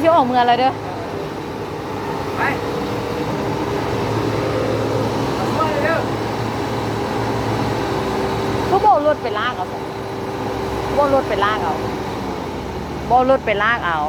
ຊິອອກເມືອແລ້ວເດີ. ໄປ ເອົາຊ່ວຍເດີ. ຄືບໍ່ເອົາລົດໄປລາກເອົາຊັ້ນ? ບໍ່ເອົາລົດໄປລາກເອົາ? ບໍ່ເອົາລົດໄປລາກເອົາ.